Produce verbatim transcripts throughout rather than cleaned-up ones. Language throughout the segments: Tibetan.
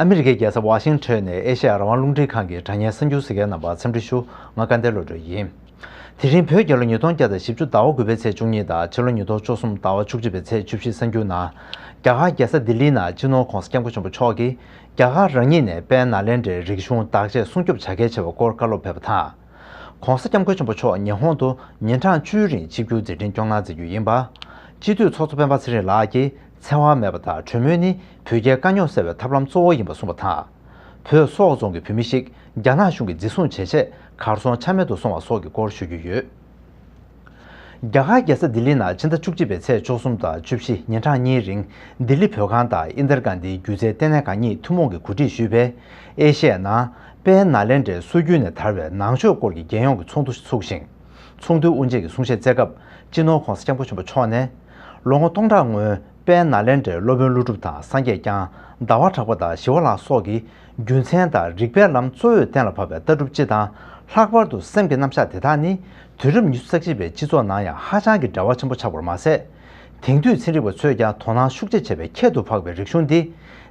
ཨ་མི་རི་ཀའི་རྒྱལ་ས་ཝ་ཤིང་ཊོན་ནས་ཨེ་ཤེ་ཡ་རང་དབང་རླུང་འཕྲིན་ཁང་གི་དྲ་བརྙན་གསར་འགྱུར་གཟིགས་མཁན་རྣམ་པར་འཚམས་འདྲི་ཞུ། ང་སྐལ་ལྡན་བློ་གྲོས་ཡིན། དེ་རིང་བོད་རྒྱལ་ལོ་ཉིས་སྟོང་བརྒྱ་དང་བཞི་བཅུ་ཟླ་བ་དགུ་པའི་ཚེས་བཅུ་གཉིས་དང་ཕྱི་ལོ་ཉིས་སྟོང་བཅུ་གསུམ་ཟླ་བ་བཅུ་གཅིག་པའི་ཚེས་བཅུ་བཞི་གསར་འགྱུར་ནང་། རྒྱ་གར་རྒྱལ་ས་ལྡི་ལིའི་ནང་སྤྱི་ནོར་༧གོང་ས་༧སྐྱབས་མགོན་ཆེན་པོ་མཆོག་གིས་རྒྱ་གར་རང་ཉིད་ནས་དཔལ་ནཱ་ལེནྡྲའི་རིག་གཞུང་བདག་གཅེས་སྲུང་སྐྱོབ་བྱ་གལ་ཆེ་བའི་སྐོར་བཀའ་སློབ་ཕེབས་པ་དང་། ༧གོང་ས་༧སྐྱབས་མགོན་ཆེན་པོ་མཆོག་ཉི་ཧོང་དུ་ཉིན་གྲངས་བཅུའི་རིང་ཆིབས་བསྒྱུར་མཛད་འཕྲིན་སྐྱོང་གནང་མཛད་རྒྱུ་ཡིན་པ། སྤྱི་འཐུས་ཚོགས་གཙོ་སྤེན་པ་ཚེ་རིང་ལགས་ཀྱིས་འཚེ་བ་མེད་པ་དང་གྲོས་མོལ་ནི་བོད་རྒྱའི་དཀའ་རྙོག་སེལ་བའི་ཐབས་ལམ་གཙོ་བོ་ཡིན་པ་གསུངས་པ་དང་། བོད་སོག་རྫོང་གི་བོད་མི་ཞིག་རྒྱ་ནག་གཞུང་གིས་འཛིན་བཟུང་བྱས་རྗེས་གར་སོང་ཆ་མེད་དུ་སོང་བ་སོགས་ཀྱི་སྐོར་ཞུ་རྒྱུ་ཡོད། རྒྱ་གར་རྒྱལ་ས་ལྡི་ལི་ནང་ཕྱི་ཟླ་བཅུ་གཅིག་པའི་ཚེས་བཅུ་གསུམ་དང་བཅུ་བཞི་ཉིན་གྲངས་གཉིས་རིང་ལྡི་ལི་བོད་ཁང་དང་ཨིན་དར་གྷན་དྷི་སྒྱུ་རྩལ་ལྟེ་གནས་ཁང་གཉིས་ཐུན་མོང་གིས་གོ་སྒྲིག་ཞུས་པའི་ཨེ་ཤེ་ཡའི་ནང་དཔལ་ནཱ་ལེནྡྲའི་སྲོལ་རྒྱུན་ནས་དར་བའི་ནང་ཆོས་སྐོར་གྱི་རྒྱལ་ཡོངས་ཀྱི་ཚོགས་འདུ་ཞིག་ཚུགས་ཤིང་། ཚོགས་འདུའི་དབུ་འབྱེད་ཀྱི་གསུང་བཤད་སྩལ་སྐབས་སྤྱི་ནོར་༧གོང་ས་༧སྐྱབས་མགོན་ཆེན་པོ་མཆོག་ནས། ལོ་ངོ་སྟོང་ཕྲག་སྔོན་དཔལ་ནཱ་ལེནྡྲའི་སློབ་དཔོན་ཀླུ་སྒྲུབ་དང་སངས་རྒྱས་བསྐྱངས་ཟླ་བ་གྲགས་པ་དང་ཞི་བ་ལྷ་སོགས་ཀྱིས་རྒྱུ་མཚན་དང་རིགས་པའི་ལམ་གཙོ་བོས་གཏན་ལ་ཕབ་པའི་ལྟ་གྲུབ་སྤྱི་དང་ལྷག་པར་དུ་སེམས་ཀྱི་རྣམ་གཞག་དེ་དག་ནི་དུས་རབས་ཉི་ཤུ་རྩ་གཅིག་པའི་སྤྱི་ཚོགས་ནང་ཡང་ཧ་ཅང་གི་འབྲེལ་བ་ཆེན་པོ་ཆགས་པར་མ་ཟད། དེང་དུས་ཚན་རིག་པ་ཚོས་ཀྱང་དོ་སྣང་ཤུགས་ཆེ་བྱེད་པའི་ཁྱད་དུ་འཕགས་པའི་རིག་གཞུང་འདི་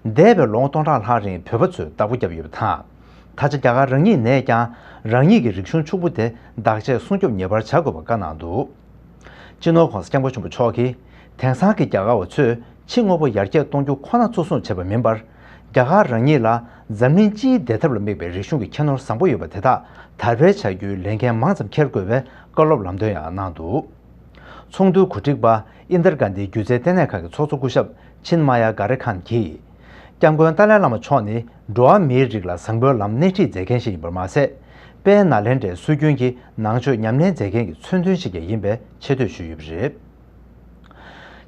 འདས་པའི་ལོ་ངོ་སྟོང་ཕྲག་ལྷག་རིང་བོད་པ་ཚོས་བདག་པོ་བརྒྱབ་ཡོད་པ་དང་། ད་ཆ་རྒྱ་གར་རང་ཉིད་ནས་ཀྱང་རང་ཉིད་ཀྱི་རིག་གཞུང་ཕྱུག་པོ་དེ་བདག་གཅེས་སྲུང་སྐྱོབ་ངེས་པར་བྱ་དགོས་པ་བཀའ་གནང་འདུག་སྤྱི་ནོར་༧གོང་ས་༧སྐྱབས་མགོན་ཆེན་པོ་མཆོག་གིས་དེང་སང་གི་རྒྱ་གར་བ་ཚོས་ཕྱི་དངོས་པོ་ཡར་རྒྱས་གཏོང་རྒྱུ་ཁོ་ན་གཙོ་བཟུང་བྱེད་པ་མིན་པར། རྒྱ་གར་རང་ཉིད་ལ་འཛམ་གླིང་སྤྱིའི་བདེ་ཐབས་ལ་དམིགས་པའི་རིག་གཞུང་གི་ཁྱད་ནོར་བཟང་པོ་ཡོད་པ་དེ་དག་དར་སྤེལ་བྱ་རྒྱུའི་ལས་འགན་མང་ཙམ་འཁྱེར་དགོས་པའི་བཀའ་སློབ་ལམ་སྟོན་ཡང་གནང་འདུག་ཚོགས་འདུའི་གོ་སྒྲིག་པ་ཨིན་དར་གྷན་དྷི་སྒྱུ་རྩལ་ལྟེ་གནས་ཁང་གི་ཚོགས་གཙོ་སྐུ་ཞབས་ཆིན་མ་ཡ་གྷ་རེ་ཁཱན་གྱིས། སྐྱབས་མགོན་ཏཱ་ལའི་བླ་མ་མཆོག་ནི་འགྲོ་བ་མིའི་རིགས་ལ་བཟང་པོའི་ལམ་སྣེ་ཁྲིད་མཛད་མཁན་ཞིག་ཡིན་པར་མ་ཟད། དཔལ་ནཱ་ལེནྡྲའི་སྲོལ་རྒྱུན་གྱི་ནང་ཆོས་ཉམས་ལེན་མཛད་མཁན་གྱི་མཚོན་དོན་ཞིག་ཀྱང་ཡིན་པའི་ཆེ་བསྟོད་ཞུས་ཡོད་པ་རེད།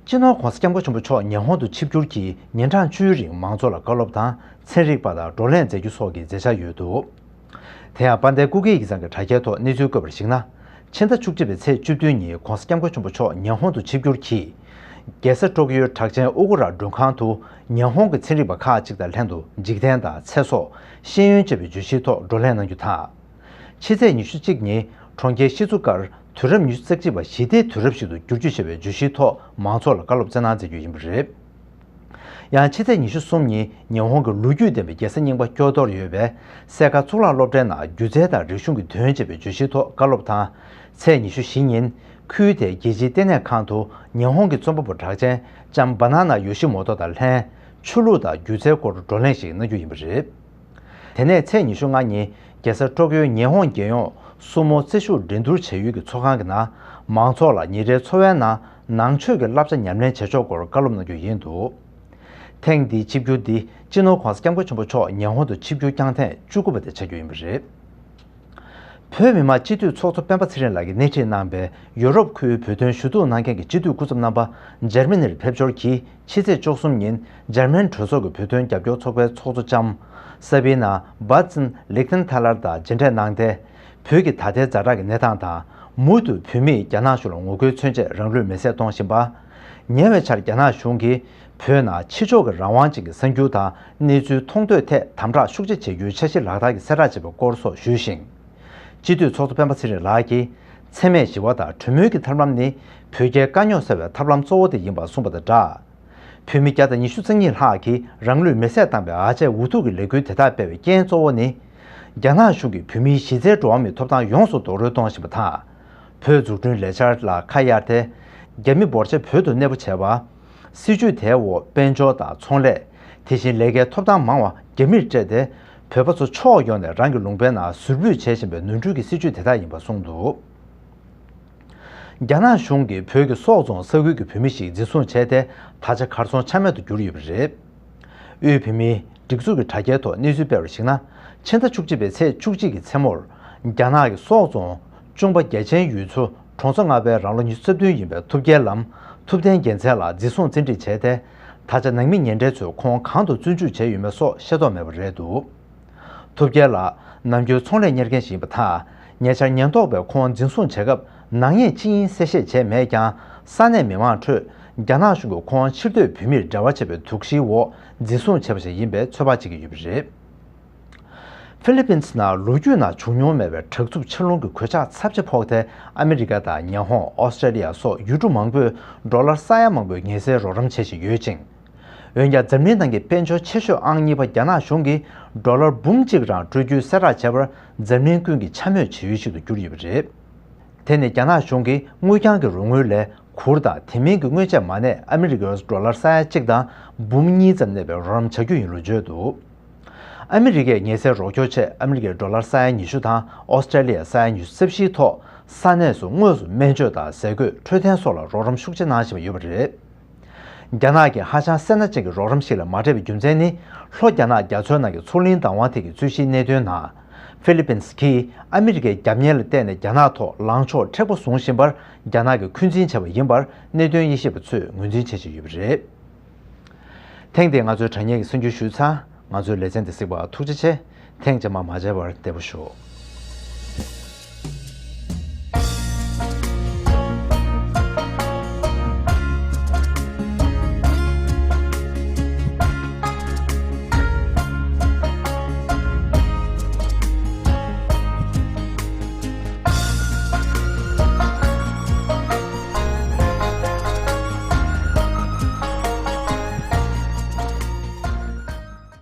སྤྱི་ནོར་༧གོང་ས་༧སྐྱབས་མགོན་ཆེན་པོ་མཆོག་ཉི་ཧོང་དུ་ཆིབས་བསྒྱུར་གྱིས་ཉིན་གྲངས་བཅུའི་རིང་མང་ཚོགས་ལ་བཀའ་སློབ་དང་ཚན་རིག་པ་དང་བགྲོ་གླེང་མཛད་རྒྱུ་སོགས་ཀྱི་མཛད་འཆར་ཡོད་འདུག་དེ་ཡང་དཔལ་ལྡན་སྐུ་སྒེར་ཡིག་ཚང་གི་དྲ་རྒྱའི་ཐོག་གནས་ཚུལ་བཀོད་པར་གཞིགས་ན། ཕྱི་ཟླ་བཅུ་གཅིག་པའི་ཚེས་བཅུ་བདུན་ཉིན་༧གོང་ས་༧སྐྱབས་མགོན་ཆེན་པོ་མཆོག་ཉི་ཧོང་དུ་ཆིབས་བསྒྱུར་གྱིས། རྒྱལ་ས་ཀྲོ་ཀིའོའི་གྲགས་ཅན་ཨུ་གུ་ར་མགྲོན་ཁང་དུ་ཉི་ཧོང་གི་ཚན་རིག་པ་ཁག་ཅིག་དང་ལྷན་དུ་འཇིག་རྟེན་དང་ཚེ་སྲོག་ཤེས་ཡོན་བཅས་པའི་བརྗོད་གཞིའི་ཐོག་བགྲོ་གླེང་གནང་རྒྱུ་དང་། ཕྱི་ཚེས་ཉི་ཤུ་གཅིག་ཉིན་གྲོང་ཁྱེར་ཤི་ཛུ་ཀར་དུས་རབས་ཉི་ཤུ་རྩ་གཅིག་པ་ཞི་བདེའི་དུས་རབས་ཤིག་ཏུ་བསྒྱུར་བཅོས་བྱ་བའི་བརྗོད་གཞིའི་ཐོག་མང་ཚོགས་ལ་བཀའ་སློབ་སྩལ་གནང་མཛད་རྒྱུ་ཡིན་པ་རེད། ཡང་ཕྱི་ཚེས་ཉི་ཤུ་གསུམ་ཉིན་ཉི་ཧོང་གི་ལོ་རྒྱུས་ལྡན་པའི་རྒྱལ་ས་རྙིང་པ་ཀྱོ་ཏོར་ཡོད་པའི་སེ་ཀ་གཙུག་ལག་སློབ་གྲྭའི་ནང་སྒྱུ་རྩལ་དང་རིག་གཞུང་གི་དོན་ཅེས་པའི་བརྗོད་གཞིའི་ཐོག་བཀའ་སློབ་དང་། ཚེས་ཉི་ཤུ་བཞི་ཉིན་ཁུལ་དེའི་རྒྱལ་སྤྱིའི་ལྟེ་གནས་ཁང་དུ་ཉི་ཧོང་གི་རྩོམ་པ་པོ་གྲགས་ཅན་ལྕམ་བ་ན་ན་ཡོ་ཤི་མོ་ཏོ་དང་ལྷན་ཆོས་ལུགས་དང་སྒྱུ་རྩལ་སྐོར་བགྲོ་གླེང་ཞིག་གནང་རྒྱུ་ཡིན་པ་རེད། དེ་ནས་ཚེས་ཉི་ཤུ་ལྔ་ཉིན་རྒྱལ་ས་ཀྲོ་ཀིའོའི་ཉི་ཧོང་རྒྱལ་ཡོངས་སུ་མོ་རྩེད་ཤུགས་འགྲན་བསྡུར་བྱ་ཡུལ་གྱི་ཚོགས་ཁང་གི་ནང་མང་ཚོགས་ལ་ཉིན་རེའི་འཚོ་བའི་ནང་ནང་ཆོས་ཀྱི་བསླབ་བྱ་ཉམས་ལེན་བྱེད་ཕྱོགས་སྐོར་བཀའ་སློབ་གནང་རྒྱུ་ཡིན་འདུག་ཐེངས་འདིའི་ཆིབས་བསྒྱུར་འདི་སྤྱི་ནོར་༧གོང་ས་༧སྐྱབས་མགོན་ཆེན་པོ་མཆོག་ཉི་ཧོང་དུ་ཆིབས་བསྒྱུར་བསྐྱངས་ཐེངས་བཅུ་དགུ་པ་དེ་ཆགས་རྒྱུ་ཡིན་པ་རེད། བོད་མི་མང་སྤྱི་འཐུས་ཚོགས་གཙོ་སྤེན་པ་ཚེ་རིང་ལགས་ཀྱིས་སྣེ་ཁྲིད་གནང་པའི་ཡུ་རོབ་ཁུལ་བོད་དོན་ཞུ་གཏུག་གནང་མཁན་གྱི་སྤྱི་འཐུས་སྐུ་ཚབ་རྣམ་པ་འཇར་མ་ནིར་ཕེབས་འབྱོར་གྱིས་ཕྱི་ཚེས་བཅུ་གསུམ་ཉིན་འཇར་མན་གྲོས་ཚོགས་ཀྱི་བོད་དོན་རྒྱབ་སྐྱོར་ཚོགས་པའི་ཚོགས་གཙོ་ལྕམ་ས་བི་ན་བྷ་ཛིན་ལིག་ཐན་ཐ་ལར་དང་མཇལ་འཕྲད་གནང་སྟེ། བོད་ཀྱི་ད་ལྟའི་ཛ་དྲག་གི་གནས་སྟངས་དང་། མུ་མཐུད་བོད་མིས་རྒྱ་ནག་གཞུང་ལ་ངོ་རྒོལ་མཚོན་ཆེད་རང་ལུས་མེར་སྲེག་གཏོང་བཞིན་པ། ཉེ་བའི་ཆར་རྒྱ་ནག་གཞུང་གིས་བོད་ནང་ཕྱི་ཕྱོགས་ཀྱི་རང་དབང་ཅན་གྱི་གསར་འགྱུར་དང་གནས་ཚུལ་མཐོང་ཐོས་ཐད་དམ་དྲག་ཤུགས་ཆེ་བྱེད་རྒྱུའི་འཆར་གཞི་ལག་བསྟར་གྱི་གསལ་བསྒྲགས་བྱས་པའི་སྐོར་སོགས་ཞུས་ཤིང་། སྤྱི་འཐུས་ཚོགས་གཙོ་སྤེན་པ་ཚེ་རིང་ལགས་ཀྱིས། འཚེ་མེད་ཞི་བ་དང་གྲོས་མོལ་གྱི་ཐབས་ལམ་ནི་བོད་རྒྱའི་དཀའ་རྙོག་སེལ་བའི་ཐབས་ལམ་གཙོ་བོ་དེ་ཡིན་པ་གསུངས་པ་དང་སྦྲགས། བོད་མི་བརྒྱ་དང་ཉི་ཤུ་རྩ་གཉིས་ལྷག་གིས་རང་ལུས་མེར་སྲེག་བཏང་བའི་ཨ་ཅེ་འུ་ཐུག་གི་ལས་འགུལ་དེ་དག་སྤེལ་བའི་རྐྱེན་གཙོ་བོ་ནི། རྒྱ་ནག་གཞུང་གིས་བོད་མིའི་གཞི་རྩའི་འགྲོ་བ་མིའི་ཐོབ་ཐང་ཡོངས་སུ་རྡོག་རོལ་གཏོང་བཞིན་པ་དང་། བོད་འཛུགས་སྐྲུན་ལས་འཆར་ལ་ཁ་གཡར་ཏེ། རྒྱ་མི་འབོར་ཆེ་བོད་དུ་གནས་སྤོ་བྱས་པ། སྲིད་ཇུས་དེའི་འོག་དཔལ་འབྱོར་དང་ཚོང་ལས། དེ་བཞིན་ལས་ཀའི་ཐོབ་ཐང་མང་བ་རྒྱ་མིར་སྤྲད་དེ། བོད་པ་ཚོ་ཕྱོགས་ཡོངས་ནས་རང་གི་ལུང་པའི་ནང་ཟུར་འབུད་བྱེད་བཞིན་པའི་ནོར་འཁྲུལ་གྱི་སྲིད་ཇུས་དེ་དག་ཡིན་པ་གསུངས་འདུག་རྒྱ་ནག་གཞུང་གིས་བོད་ཀྱི་སོག་རྫོང་ས་ཁུལ་གྱི་བོད་མི་ཞིག་འཛིན་བཟུང་བྱས་ཏེ། ད་ཆ་གར་སོང་ཆ་མེད་དུ་གྱུར་ཡོད་པ་རེད། དབུས་བོད་མིའི་སྒྲིག་འཛུགས་ཀྱི་དྲ་རྒྱའི་ཐོག་གནས་ཚུལ་སྤེལ་བར་གཞིགས་ན། ཕྱི་ཟླ་བཅུ་གཅིག་པའི་ཚེས་བཅུ་གཅིག་གི་མཚན་མོར། རྒྱ་ནག་གི་སོག་རྫོང་ཅུང་པ་རྒྱལ་ཆེན་ཡུལ་ཚོ་གྲོང་ཚོ་ལྔ་པའི་རང་ལོ་ཉི་ཤུ་རྩ་བདུན་ཡིན་པའི་ཐུབ་རྒྱལ་ལམ་ཐུབ་བསྟན་རྒྱལ་མཚན་ལགས་འཛིན་བཟུང་བཙན་ཁྲིད་བྱས་ཏེ། ད་ཆ་ནང་མི་ཉེ་འབྲེལ་ཚོས་ཁོང་གང་དུ་བཙོན་འཇུག་བྱས་ཡོད་མེད་སོགས་ཤེས་རྟོགས་མེད་པ་རེད་འདུག་ཐུབ་རྒྱལ་ལགས་ནམ་རྒྱུན་ཚོང་ལས་གཉེར་མཁན་ཞིག་ཡིན་པ་དང་། ཉེ་ཆར་ཉེན་རྟོག་པས་ཁོང་འཛིན་བཟུང་བྱེད་སྐབས་ནག་ཉེས་ཅི་ཡིན་གསལ་བཤད་བྱས་མེད་ཀྱང་། ས་གནས་མི་མང་ཁྲོད་རྒྱ་ནག་གཞུང་གིས་ཁོང་ཕྱིར་སྡོད་བོད་མིར་འབྲེལ་བ་བྱས་པའི་དོགས་གཞིའི་འོག་འཛིན་བཟུང་བྱས་པ་ཞིག་ཡིན་པའི་ཚོད་དཔག་བྱེད་ཀྱི་ཡོད་པ་རེད། ཧྥི་ལི་པིན་སི་ནང་ལོ་རྒྱུས་ནང་བྱུང་མྱོང་མེད་པའི་དྲག་རྩུབ་ཆར་རླུང་གི་གོད་ཆག་ཚབས་ཆེ་ཕོག་སྟེ། ཨ་མི་རི་ཀ་དང་ཉི་ཧོང་། ཨོ་སི་ཀྲེ་ལི་ཡ་སོགས་ཡུལ་གྲུ་མང་པོས་ཌོ་ལར་ས་ཡ་མང་པོའི་ངལ་སེལ་རོགས་རམ་བྱེད་བཞིན་ཡོད་ཅིང་། འོན་ཀྱང་འཛམ་གླིང་ནང་གི་དཔལ་འབྱོར་ཆེ་ཤོས་ཨང་གཉིས་པ་རྒྱ་ནག་གཞུང་གིས་ཌོ་ལར་འབུམ་གཅིག་རང་སྤྲོད་རྒྱུའི་གསལ་བསྒྲགས་བྱས་པར་འཛམ་གླིང་ཀུན་གྱིས་འཕྱ་སྨོད་བྱེད་ཡུལ་ཞིག་ཏུ་གྱུར་ཡོད་པ་རེད། དེ་ནི་རྒྱ་ནག་གཞུང་གིས་དངུལ་རྐྱང་གི་རོགས་དངུལ་ལས་གུར་དང་དེ་མིན་གྱི་དངོས་ཆས་མ་གནས་ཨ་མི་རི་ཀའི་ཌོ་ལར་ས་ཡ་གཅིག་དང་འབུམ་གཉིས་ཙམ་གནས་པའི་རོགས་རམ་བྱ་རྒྱུ་ཡིན་ལུགས་བརྗོད་འདུག་ཨ་མི་རི་ཀས་ཉེ་སའི་རོགས་སྐྱོར་ཆེད་ཨ་མི་རི་ཀས་ཌོ་ལར་ས་ཡ་ཉི་ཤུ་དང་ཨོ་སི་ཀྲེ་ལི་ཡ་ས་ཡ་ཉི་ཤུ་རྩ་བཞིའི་ཐོག་ས་གནས་སུ་དངོས་སུ་སྨན་བཅོས་དང་ཟས་གོས་འཕྲོད་བསྟེན་སོགས་ལ་རོགས་རམ་ཤུགས་ཆེ་གནང་བཞིན་པ་ཡོད་པ་རེད། རྒྱ་ནག་གི་ཧ་ཅང་སེར་སྣ་ཅན་གྱི་རོགས་རམ་ཞིག་ལ་མ་སྤྲད་པའི་རྒྱུ་མཚན་ནི། ལྷོ་རྒྱ་ནག་རྒྱ་མཚོའི་ནང་གི་མཚོ་གླིང་བདག་དབང་ཐད་ཀྱི་རྩོད་གཞིའི་གནད་དོན་ནང་། ཧྥི་ལི་པིན་གྱིས་ཨ་མི་རི་ཀའི་རྒྱབ་གཉེར་ལ་བརྟེན་ནས་རྒྱ་ནག་ཐོག་ལངས་ཕྱོགས་མཁྲེགས་པོ་བཟུང་བཞིན་པར་རྒྱ་ནག་གིས་འཁོན་འཛིན་བྱས་པ་ཡིན་པར་གནད་དོན་དབྱེ་ཞིབ་པ་ཚོས་ངོས་འཛིན་བྱེད་བཞིན་ཡོད་པ་རེད། ཐེངས་འདིའི་ང་ཚོའི་དྲ་བརྙན་གྱི་གསར་འགྱུར་ཞུས་ཚར། ང་ཚོའི་ལེ་ཚན་འདི་གཟིགས་པར་ཐུགས་རྗེ་ཆེ། ཐེངས་རྗེས་མ་མ་མཇལ་བར་བདེ་པོ་བཞུགས།